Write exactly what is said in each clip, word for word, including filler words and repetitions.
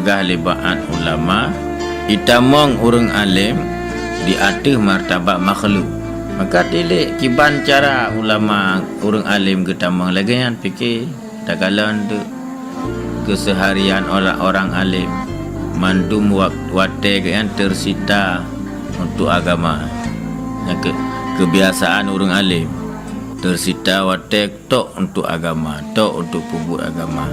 Peugah lé bak ulama, itamong ureuëng além di ateueh martabat makhluk. Maka tilik kiban cara ulama ureuëng além geutamong lagée nyan pike. Takalon teuk keuseuharian orang-orang além, mandum wak-, watée geuh nyan teusita untuk agama. Nyang keu-, keubiasaan ureuëng além, teusita watée tok untuk agama, tok untuk peubuet agama.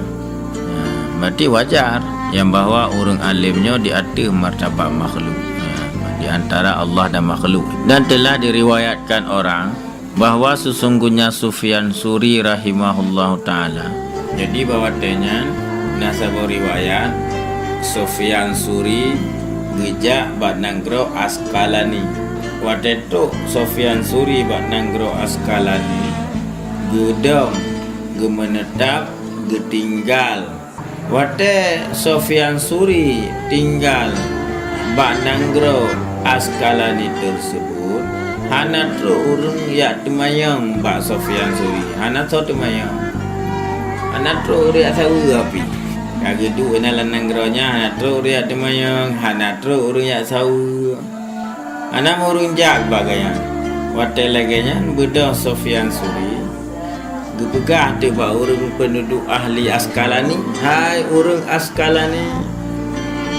Nah, berarti wajar nyang bahwa ureuëng além nyoe di ateueh martabat makhluk, nah, di antara Allah dan makhluk. Dan telah diriwayatkan orang bahwa sesungguhnya Sufyan Suri rahimahullahu taala. Jadi, bak watée nyan na saboh riwayat, Sufyan Suri geujak bak nanggroe Asqalani. Watée trok Sufyan Suri bak nanggroe Asqalani, geudong, geumeuneutab, geutinggai. Watée Sufyan Suri tinggai bak nanggroe Asqalani teusebut, hana trok ureuëng jak teumanyong bak Sufyan Suri, hana soe teumanyong. Hana trok ureuëng jak saweue api. Ka geuduek inan lam nanggroe nyan, hana trok ureuëng jak teumanyong, hana trok ureuëng jak saweue. Hana ureuëng jak bak gobnyan. Watée lagée nyan beudôh Sufyan Suri geupeugah teuk bak ureuëng peunduduek ahli Asqalani, "Hai ureuëng Asqalani,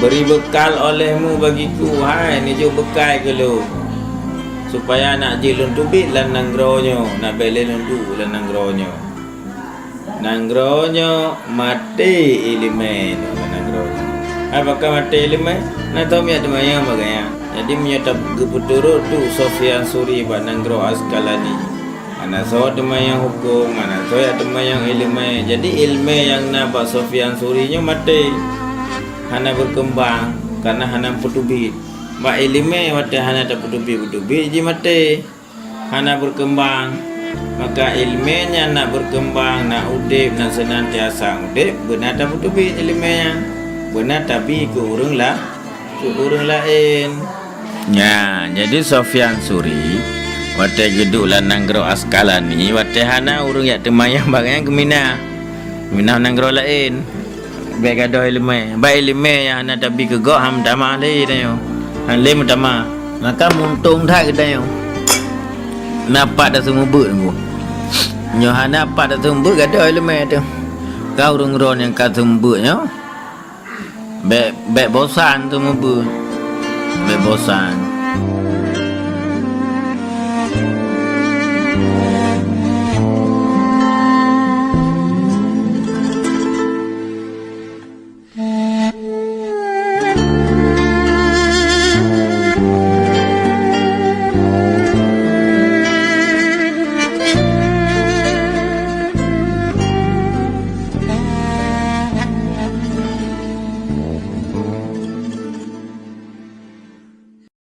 beri bekal olehmu bagiku, hai neujok beukai keu lôn, supaya nak jeuet lôn teubiet lam nanggroe nyoe, nak bék lé lôn duek lam nanggroe nyoe." Nanggroe nyoe maté iéleumé nyoe nanggroe nyoe. Hai pakon maté iéleumé? Na tom jak teumanyong bak gobnyan. Jadi meunyoe ta-, geupeuturot teuk Sufyan Suri bak nanggroe Asqalani, hana soe teumanyong hukôm, hana soe jak teumanyong iéleumé. Jadi iéleumé nyang na bak Sufyan Suri nyoe maté, hana beukeumbang, kareuna hana peuteubiet. Bak iéleumé watée hana tapeuteubiet-peuteubiet jih maté. Hana beukeumbang. Maka iéleumé nyan nak beukeumbang, nak udeb, nak seunantiasa udeb, beuna tapeuteubiet iéleumé nyan. Beuna tabi keu ureuëng la-, keu ureuëng laén. Nya, jadi Sufyan Suri, watée geuduek lam nanggroe Asqalani, watée hana ureuëng jak teumanyong bak gobnyan geumina. Geumina nanggroe laén. Bék gadôh iéleumé. Bak iéleumé nyang hana tabi keu gob han meutamah lé tanyoe. Han lé meutamah. Maka muntông that geutanyoe. Na pat taseumeubeuet nyoe. Nyoe hana pat taseumeubeuet gadôh iéleumé teuh. Ka ureuëng droe nyang ka seumeubeuet nyoe. Bék, bék bosan seumeubeuet. Bék bosan.